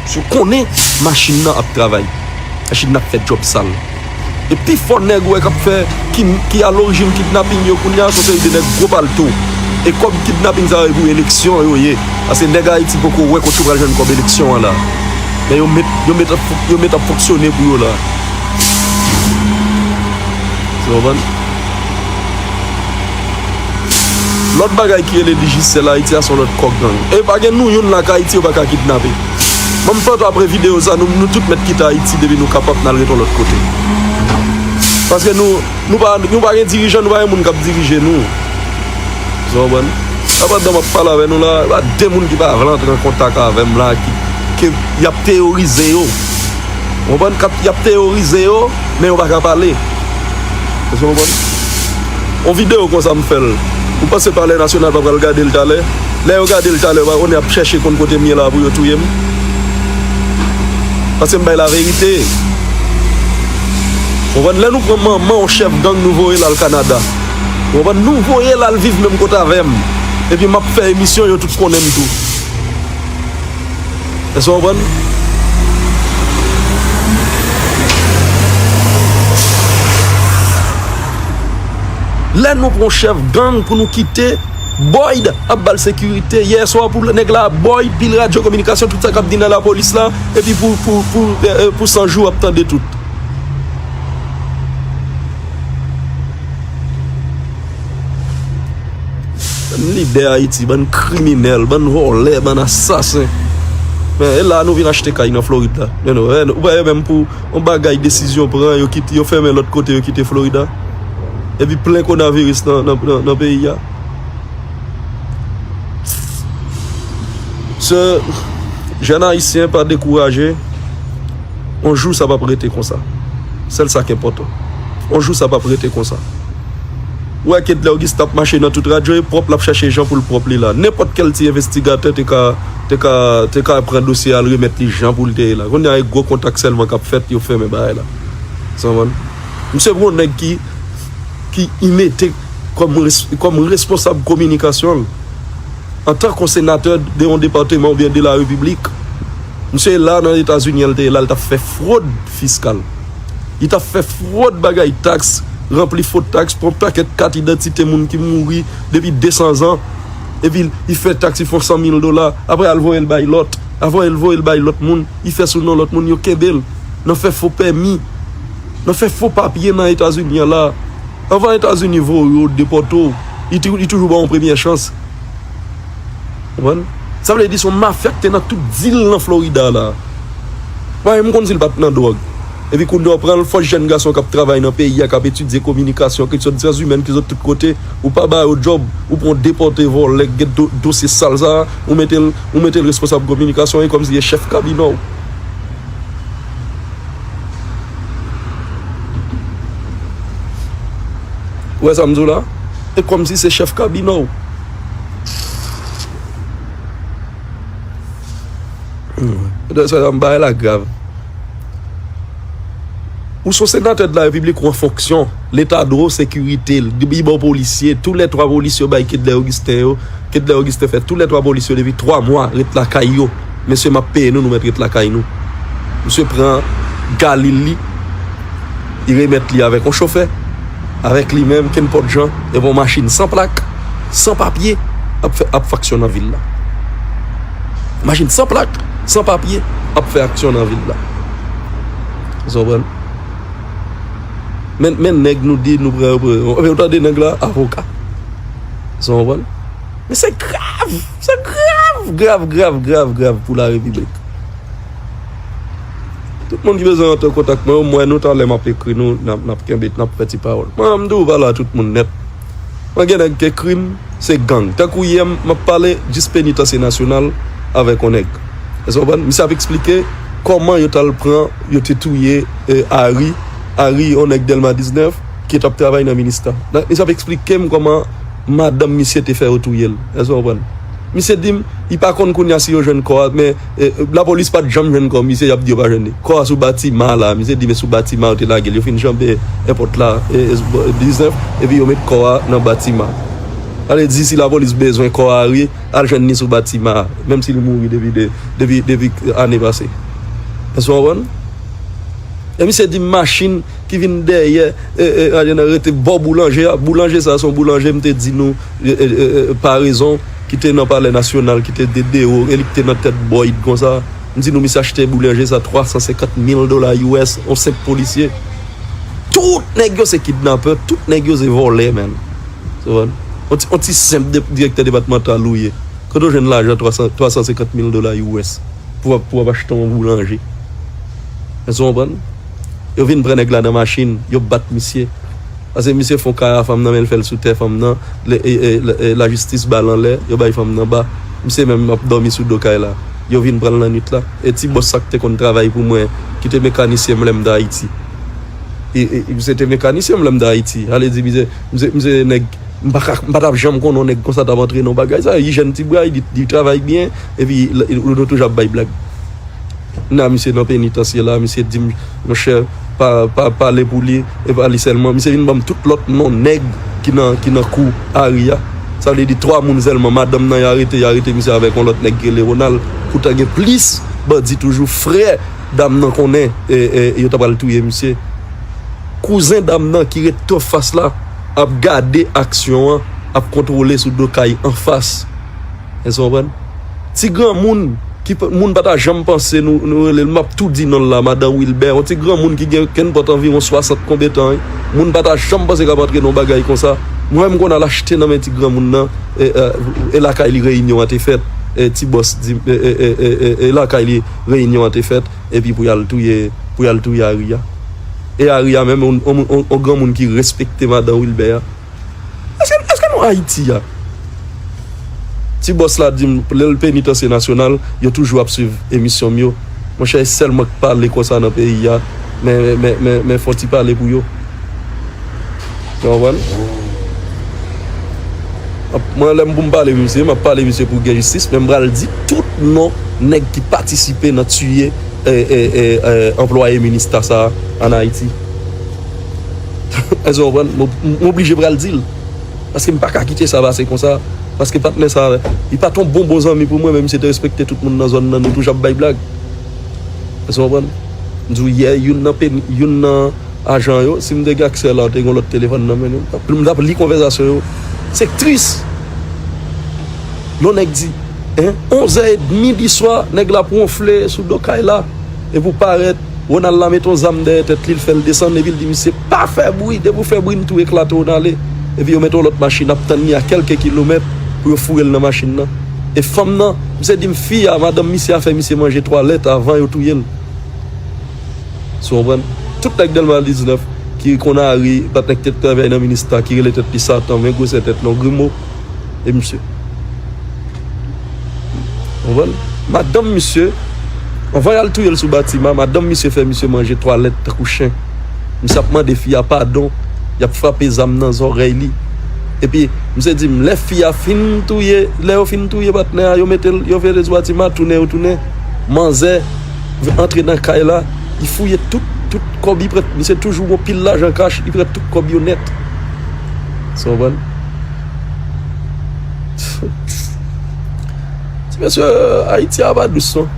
Misye konnen machin nan ap travay. Machin nan ap fè djòb sal. E pi fò nèg ou wè k ap fè, ki, ki alorijin kidnaping yo kounye a, se yon seri de nèg gwo palto. E kòb kidnaping sa yo e pou eleksyon yo ye. Paske nèg Ayiti poko wè kote yo pral jwenn kòb eleksyon an la. Men yo met, yo met ap fon- yo met ap fonksyone pou yo la. Èske w konprann? Lòt bagay ki rele Digicel Ayiti a se yon lòt kòk gang. E pa gen nou youn la k Ayiti yo pa ka kidnape. Ban m foto apre videyo sa, nou, nou tout mèt kite Ayiti depi nou kapab n al ret yon lòt kote. Paske nou, nou pa, nou pa gen dirijan, nou pa gen moun k ap dirije nou. Èske w konprann? Apandan m ap pale avè nou la, pa de moun ki pa vle antre an kontak avè m la, ki, ke y ap teyorize yo. Ou konprann? K ap, y ap teyorize yo, men yo pa ka pale. Èske w konprann? Yon videyo konsa m fè l. Ou panse Palè Nasyonal pa pral gade l talè? Lè yo gade l talè, yo pa konnen y ap chèche konn kote m ye la pou yo touye m. Paske m bay laverite. Ou konprann? Lè nou pran manman yon chèf gang, nou voye l al Kanada. Ou konprann? Nou voye l al viv menm kote avè m. Epi m ap fè emisyon, yo tout konnen m tou. Èske w konprann? Lè nou pran chèf gang pou nou kite, Boyd ap ba l sekirite. Yè swa pou nèg la, Boyd, pil radyo kominikasyon, tout sa k ap di nan lapolis la, epi pou, pou, pou, eh, eh, pou san jou ap tande tout. Bann lidè Ayiti, bann kriminèl, bann vòlè, bann asasen. Men, e la nou vin achte kay nan Florid la. Men nou, eh, ou pa wè menm pou yon bagay desizyon pran, yo kite, yo fèmen lòt kote, yo kite Florida. Epi plen konaviris nan, nan, nan, nan peyi a. Se jèn ayisyen pa dekouraje. On jou sa p ap rete konsa. Sèl sa k enpòtan. On jou sa p ap rete konsa. Ou wè Kedlè Augustin ap mache nan tout radyo, e pwòp l ap chèche jan pou l pwòp li la. Nenpòt kèl ti envestigatè te ka, te ka, te ka pran dosye a, al remèt li jan pou l te ye la. Kounye a, e gwo kontak sèlman k ap fèt, yo fèmen bagay la. Sa w konprann? Misye pou yon nèg ki, ki imete kòm res-, kòm responsab kominikasyon l. Antanke yon senatè de yon depatman oubyen de la repiblik, misye la nan Etazini an, l te ye la, l t ap fè fwod fiskal. Li t ap fè fwod bagay taks, ranpli fo taks, pran pakèt kat idantite moun ki mouri depi de san zan. Epi li fè taks, li fè yon san mil dola, apre al voye l bay lòt. Apre l voye l bay lòt moun, li fè sou non lòt moun, yo kenbe l. Nan fè fo pèmi, nan fè fo papye nan Etazini an la. Anvan Etazini voye w, depòte w, li tou- li toujou ba w yon premyè chans. Konprann? Sa vle di se yon mafya ki te nan tout dil nan Florida la. Mwen, m konn si l pa t nan dwòg. Epi kounye a w pran l, fòs jèn gason k ap travay nan peyi a, k ap etidye kominikasyon, ki sot syans imèn, ki sot tout kote, ou pa ba yo djòb, ou pran depòte vòlè, gen do, dosye sal sa, ou mete l, ou mete l responsab kominikasyon, e kòmsi e chèf kabinè w. Ou wè sa m di w la? E kòmsi se chèf kabinè w. Hmm. Sa, sa, bagay la grav. Ou se senatè de la Repiblik ou an fonksyon. Leta dwe sekirite l. Li ba w polisye. Toulètwa polisye yo bay Kedlè Augustin yo. Kedlè Augustin fè toulètwa polisye yo depi twa mwa ret lakay yo. Mesye, m ap peye nou, nou mèt ret lakay nou. Misye pran Galil li, li remèt li avèk yon chofè, avèk li menm, kenpòt jan, epi yon machin san plak, san papye, ap fè, ap fè aksyon nan vil la. Machin san plak, san papye, ap fè aksyon nan vil la. Ou konprann? Men, men nèg nou di nou pran, pran, ou tande nèg la, avoka. Ou konprann? Men se grav, se grav, grav, grav, grav, grav pou la repiblik. Tout moun ki bezwen rantre kontak mwen, mwen nou talè m ap ekri nou, n ap, n ap kenbe, n ap fè ti pawòl. Mwen, m di w pa la tout moun nèt. Mwen gen nèg ki ekri m, se gang. Tankou yè, m ap pale jis penitansye nasyonal avèk yon nèg. Èske w konprann? Misye ap eksplike kòman yo t al pran, yo te touye, eh, Ari, Ari, yon nèg Dèlma diznèf, ki t ap travay nan minista. Nan, misye ap eksplike m kòman madanm misye te fè yo touye l. Èske w konprann? Misye di m, li pa konn kounye a si yo jwenn kò a, men, eh, lapolis pa t janm jwenn kò misye, y ap di yo pa jwenn li. Kò a sou batiman la, misye di, men sou batiman yo te lage l. Yo fin janbe èpòt la, eh, eh, diznèf, epi yo met kò a nan batiman. Sa vle di, si lapolis bezwen kò a, wi, al jwenn li sou batiman, menm si li mouri depi de, depi, depi ane pase. Èske w konprann? E misye di m machin ki vin dèyè, e, e, a, nan rete bò boulanje a. Boulanje sa, se yon boulanje, m te di nou, e, e, e, e, parezon, ki te nan Palè Nasyonal, ki te de dewo, e li ki te nan tèt Boyd konsa. M di nou, misye achte boulanje sa twa san senkant mil dola U S, yon senp polisye. Tout nèg yo se kidnapè, tout nèg yo se vòlè, menn. Ou konprann? On ti, on ti senp de, direktè depatmantal ou ye. Kote w jwenn lajan twa san, twa san senkant mil dola U S pou w ap, pou w ap achte yon boulanje? Èske w konprann? Yo vin pran nèg la nan machin, yo bat misye. Paske misye fè yon kay a fanm nan, men l fè l sou tè fanm nan. Le, e, e, le, e, lajistis ba l anlè, yo bay fanm nan ba. Misye menm ap dòmi sou do kay la. Yo vin pran l nan nwit la. E ti bòs sa k te konn travay pou mwen, ki te mekanisyen m lè m t Ayiti. E, e, misye te mekanisyen m lè m t Ayiti. Ale di, misye, misye, misye nèg, m pa ka, m pa t ap janm konnen yon nèg konsa t ap antre nan bagay sa. Li jèn ti bwa, li, li travay byen, epi l, l, nou toujou ap bay blag. Nan misye nan penitansye la, misye di m, monchè, pa, pa pale pou li, e pa li sèlman. Misye vin ban m tout lòt non nèg ki nan, ki nan kou Ari a. Sa vle di twa moun sèlman. Madanm nan, y arete, y arete misye avèk yon lòt nèg ki rele Ronald. Poutan gen plis bandi toujou. Frè dam nan konnen, e, e, yo ta pral touye misye. Kouzen dam nan ki ret twò fas la ap gade aksyon an, ap kontwole sou do kay anfas. Èske w konprann? Ti granmoun ki p-, moun pa ta janm panse nou, nou rele l, m ap tou di non l la, madan Wilbè, yon ti granmoun ki gen kenpòt anviwon swasant konbyen tan, wi. Moun pa ta janm panse k ap antre nan yon bagay konsa. Mwen, m konn al achte nan men ti granmoun nan, e, e, e lakay li reyinyon an te fèt. E ti bòs di, e, e, e, e, e, e lakay li reyinyon an te fèt, epi pou y al touye, pou y al touye Ari a. E Ari a menm, yon, yon, yon, yon granmoun ki respekte madan Wilbè a. Èske, èske nou Ayiti a? Ti bòs la di m, lè l penitansye nasyonal, yo toujou ap swiv emisyon m yo. Monchè, e sèl mwen k pale konsa nan peyi a, men, men, men, men fon ti pale pou yo. Ou konprann? Mwen, lè m pou m pale misye, m ap pale misye pou gen jistis, men m pral di tout non nèg ki patisipe nan tiye, e, e, e, e, anplwaye minista sa a ann Ayiti. Èske w konprann? M ob-, m oblije pral di l. Paske m pa ka kite sa pase konsa. Paske patnè sa, li pa t yon bon, bon zanmi pou mwen, men misye te respekte tout moun nan zòn nan, nou toujou ap bay blag. Èske w konprann? M di w yè, youn nan peni-, youn nan ajan yo, si m te gen aksè la, w te gen yon lòt telefòn nan men nou. M t ap, m t ap li konvèsasyon yo. Se tris. Yon nèg di, en, onzè edmi di swa, nèg la ap wonfle sou do kay la. Epi w parèt, Ronald la met yon zam dèyè tèt li, l fè l desann, epi l di misye, "Pa fè bri, depi w fè bri, m tou eklate w, n ale." Epi yo mete yon lòt machin ap tann li a kèlke kilomèt pou yo foure l nan machin nan. E fanm nan, misye di m fi a, madanm misye a fè misye manje twalèt avan yo touye l. Si w konprann? Tout nèg Dèlma diznèf ki konn ari, pa t nèg tèt travay nan minista, ki rele tèt li Satan, men gwosè tèt li, yon grimo, e misye. Ou konprann? Madanm misye, anvan y al touye l sou batiman, madanm misye fè misye manje twalèt tankou chen. Misye ap mande fi a padon, y ap frape zam nan zòrèy li. Epi, misye di m, lè fi a fin touye, lè yo fin touye patnè a, yo mete l, yo mete l sou batiman, tounen yo tounen. Manzè antre nan kay la, li fouye tout, tout kòb, li pran, misye toujou gon pil lajan kach, li pran tout kòb yo nèt. Sa w konprann? Ti mesye, Ayiti a pa dous, non.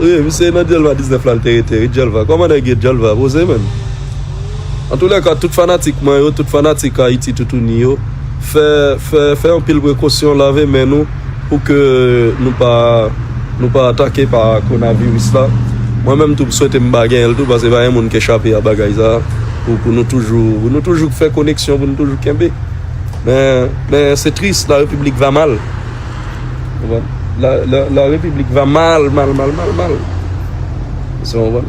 Wi, misye nan Djèlva diznèf la, l te rete, wi, Djèlva. Kòman nèg ye, Djèlva? Poze, menm. Antoulèka, tout fanatik mwen yo, tout fanatik Ayiti toutouni yo, fè, fè, fè anpil prekosyon, lave men nou, pou ke nou pa, nou pa atake pa kowonaviris la. Mwen menm tou, m swete m pa genyen l tou, paske pa gen moun ki chape a bagay sa, pou, pou nou toujou, pou nou toujou fè koneksyon, pou nou toujou kenbe. Men, men se tris, la République va mal. Ou konprann? La, la, la République va mal, mal, mal, mal, mal. Sa w konprann?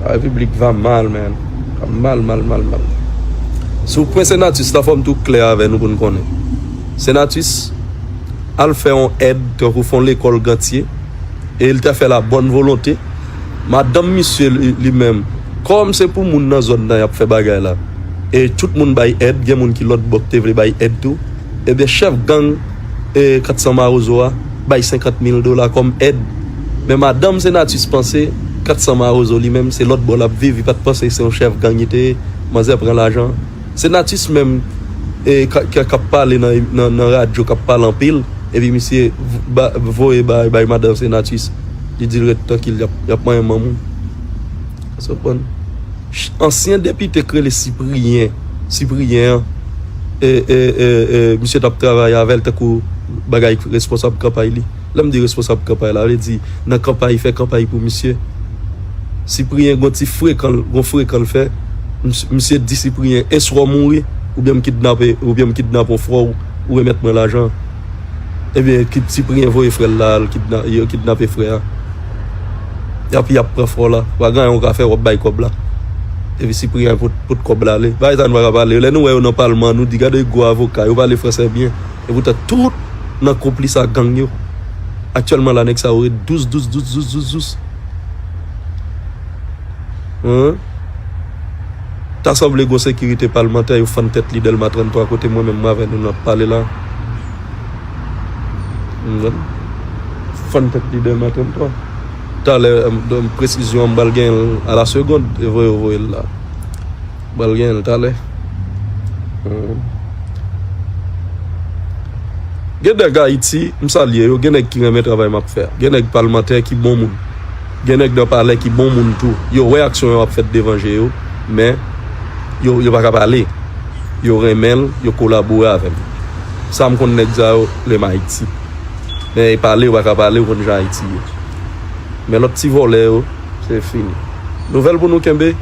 La République va mal, man. Va mal, mal, mal, mal. Sou pwen Senatus la, fò m tou klè avè nou pou n konnen. Senatus al fè yon èd, tankou fè yon lekòl Gantye, e l te fè la bòn volonte. Madanm misye li, li menm, kòm se pou moun nan zòn nan y ap fè bagay la, e tout moun bay èd, gen moun ki lòt bò ki te vle bay èd tou, ebyen chèf gang, e, Kat San Mawozo a bay senkant mil dola kòm èd. Men madanm Senatus panse Kat San Mawozo li menm se lòt bò l ap viv, li pa t panse se yon chèf gang li te ye, manzè pran lajan. Senatus menm, e, ka, ka, k ap pale nan, nan, nan radyo, k ap pale anpil, epi misye v-, ba, voye bay, bay madanm Senatus. Li di l ret trankil, y ap, y ap manyen manman w. Sa w konprann? Ch-, ansyen depite k rele Cyprien, Cyprien an, e, e, e, e, misye t ap travay avè l tankou bagay responsab kanpay li. Lè m di responsab kanpay la, vle di nan kanpay, fè kanpay pou misye. Cyprien gon ti frekan, gon frekan l fè. Mis-, misye di Cyprien, eswè w mouri, oubyen m kidnape, oubyen m kidnape yon frè w, ou remèt mwen lajan. Ebyen, ki Cyprien voye frè l la, al kidna-, yo kidnape frè a. Epi y ap pran frè w la. Pa gen anyen w ka fè, w ap bay kòb la. Epi Cyprien pot, pot kòb la ale. Bagay sa nou pa ka pale. Lè nou wè yo nan palman, nou di, gade gwo avoka, yo pale fransè byen. Epoutan tout nan konplis a gang yo. Aktyèlman la, nèg sa yo ret dous, dous, dous, dous, dous, dous. Hen? Ta sanble gon sekirite palmantè, yo fann tèt li Dèlma trannntwa kote mwen menm avè nou n ap pale la. Ou konprann? Fann tèt li Dèlma trannntwa. Talè, em, em, presizyon an, m pral genyen l a la segond, e voye yo voye l la. M pral genyen l talè. Hmm. Gen nèg Ayiti, m salye yo, gen nèg ki renmen travay m ap fè a. Gen nèg palmantè ki bon moun. Gen nèg nan palè ki bon moun tou. Yo wè aksyon yo ap fèt devan je yo, men yo, yo pa ka pale. Yo renmen l, yo kolabore avè m. Sa m konn nèg sa yo, lè m Ayiti. Men e pale, yo pa ka pale, yo konn jan Ayiti ye. Men lòt ti vòlè yo, se fini. Nouvèl pou nou kenbe.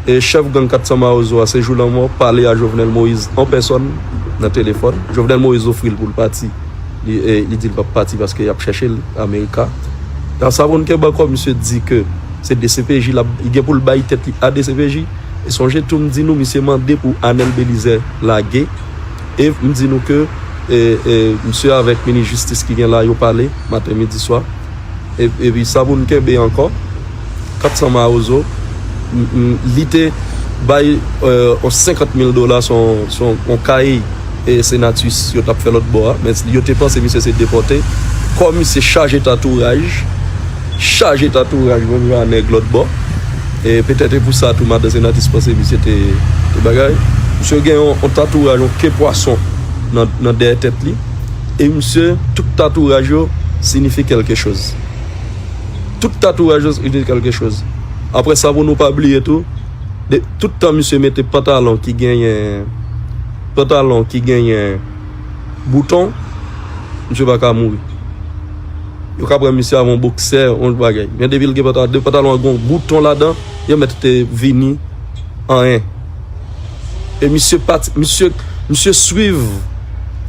E chèf gang Kat San Mawozo a, se jou lanmò, pale a Jovenel Moïse an pèsòn nan telefòn. Jovenel Moïse ofri l pou l pati. Li, e, li di l p ap pati paske y ap chèche l Amerika. Nan sa pou n kenbe ankò, misye di ke se D C P J l ap, li gen pou l bay tèt li a D C P J. E sonje tou m di nou, misye mande pou Anel Belizaire lage. E m di nou ke, e, e, misye avèk minis jistis ki gen la, yo pale maten, midi, swa. E, epi sa pou n kenbe ankò, Kat San Mawozo, m, m, li te bay, e, yon senkant mil dola, se yon, se yon, yon kay, e, Senatus yo t ap fè lòt bò a, men yo te panse misye se depòte. Kòm misye chaje tatouraj, chaje tatouraj, menm jan a nèg lòt bò. E petèt e pou sa tou, madan Senatus panse misye te, te bagay. Misye gen yon, yon tatouraj, yon ke pwason nan, nan dèyè tèt li. E misye, tout tatouraj yo siyifi kèlke choz. Tout tatouraj yo siyifi kèlke choz. Apre sa, pou nou pa bliye tou, de, tout tan misye mete pantalon ki genyen, pantalon ki genyen bouton, misye pa ka mouri. Yo ka pran misye avè yon boksè, yon bagay. Men depi l gen pantalon, de pantalon an gen yon bouton ladan, yo mèt te vini anyen. E misye pati, misye, misye swiv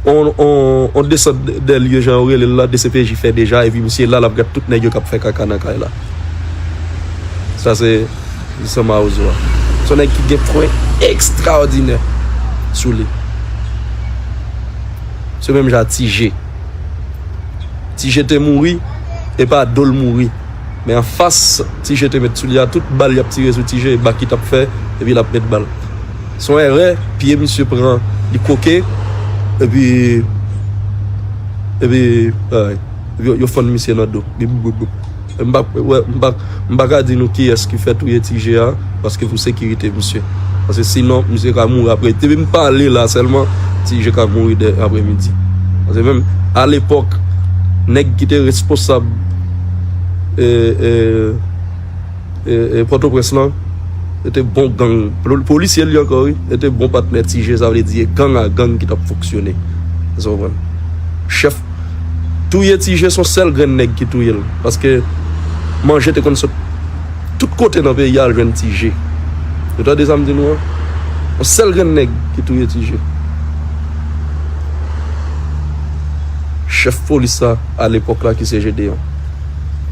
on, on, on desant de, de lye jan yo rele l la, D C P J fè deja, epi misye la, l ap gad tout nèg yo k ap fè kaka nan kay la. Sa se Vincent Mawozo a. Se yon nèg ki gen pwen ekstraòdinè sou li. Se menm jan Ti G. Ti G te mouri, e pa do l mouri. Men anfas Ti G te met sou li a, tout bal y ap tire sou Ti G, e bak li t ap fè, epi l ap met bal. Se yon erè, pye misye pran, li koke, epi, epi, ay, yo, yo fann misye nan do. Bip, bip, bip. M pa, wè, m pa, m pa ka di nou kiyès ki fè touye Ti G a, paske pou sekirite misye. Paske sinon, misye ka mouri apre. Depi m pale la sèlman, Ti G ka mouri dè apremidi. Paske menm, alepòk, nèg ki te responsab, e, e, e, e, Pòtoprens lan, se te bon gang. Pol-, polisye li ankò, wi. Se te bon patnè Ti G, sa vle di, e gang a gang ki t ap fonksyone. Èske w konprann? Chèf touye Ti G, se yon sèl grenn nèg ki touye l. Paske manje te konn sot tout kote nan peyi a al jwenn Ti G. Ou tande sa m di nou an? Yon sèl grenn nèg ki touye Ti G. Chèf polis la, alepòk la, ki se Jedeon.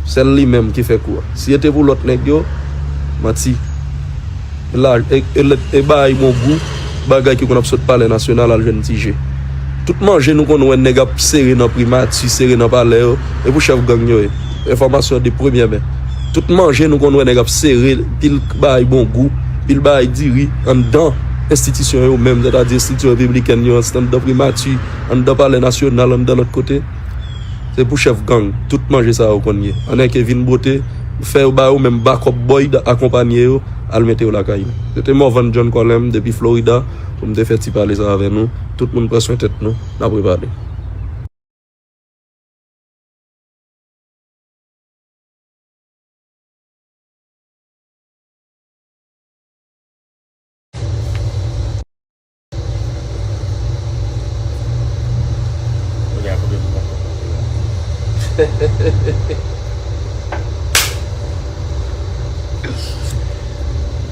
Sèl li menm ki fè kou a. Si se te pou lòt nèg yo, manti. E la, e, e, e bagay bon gou, bagay ki konn ap sot Palè Nasyonal al jwenn Ti G. Tout manje nou konn wè nèg ap sere nan primati, sere nan palè yo, e pou chèf gang yo ye. Enfòmasyon de premyè men. Tout manje nou konn wè nèg ap sere, pil bagay bon gou, pil bagay diri, anndan enstitisyon yo menm, sètadi enstitisyon repibliken yo, anndan primati, anndan Palè Nasyonal, anndan lòt kote. Se pou chèf gang, tout manje sa yo konn ye. Ann enke vin bwote, fè yo ba yo menm bakòp bòy akonpanye yo, al mete yo lakay yo. Se te Morvan John Colem depi Florida pou m te fè ti pale sa avè nou. Tout moun pran swen tèt nou, n ap repale.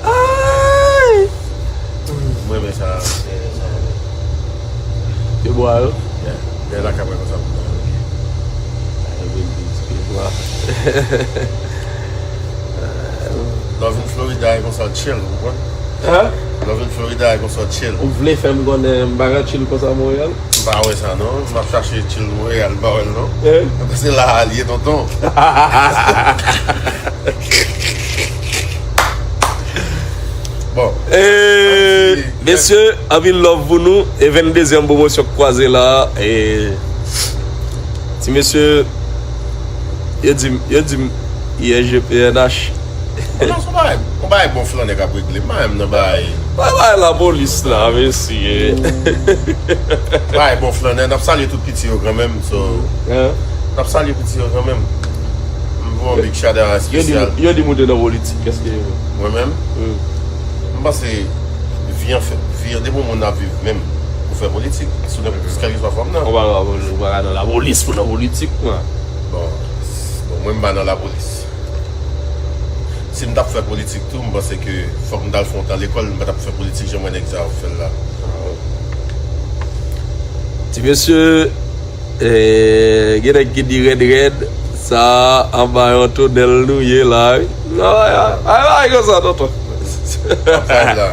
Ay! Mwen renmen sa, renmen sa, renmen. Pyebwa yo? Yeah. Lè la ka mwen konsa pou mwen. Ay, vin vin ti pyebwa. Lè w vin Florida, e konsa w chill, ou konprann? Hein? Lè w vin Florida, e konsa w chill. Ou vle fè m konnen m pa ka chill konsa Montréal? M pa wè sa non. M ap chache chill Montréal, m pa wè l non. Eh? Paske la a l ye, tonton. Bon. Eh, mesye, anpil love pou nou. E venndezyèm pwomosyon k kwaze la. E ti mesye, yo di m, yo di m, I S G P N H. Non, se yon bagay, yon bagay bon flannè k ap regle. M pa menm nan bagay. Bay, bay lapolis la, mesye. Bay bon flannè, n ap salye tout piti yo kanmenm, so. Hein? N ap salye piti yo kanmenm. M voye yon big shout out espesyal. Yo di, yo di m ou te nan politik, èske? Mwen menm? Hmm. M panse vi an fè, vi an depi yon moun ap viv menm, ou fè politik. Sou nenpòt, kèlkeswa fòm nan. Ou pa ka, ou pa ka nan lapolis pou nan politik, mwen. Bon, bon, mwen m pa nan lapolis. Si m t ap fè politik tou, m panse ke fòk m t al fè yon tan lekòl, m pa t ap fè politik jan mwen nèg sa yo fè l la. Ti mesye, eh, gen nèg ki di rèd rèd, sa anba yon tonèl nou ye la, wi. Ay, ay, ay, konsa, tonton. Ap vibe la.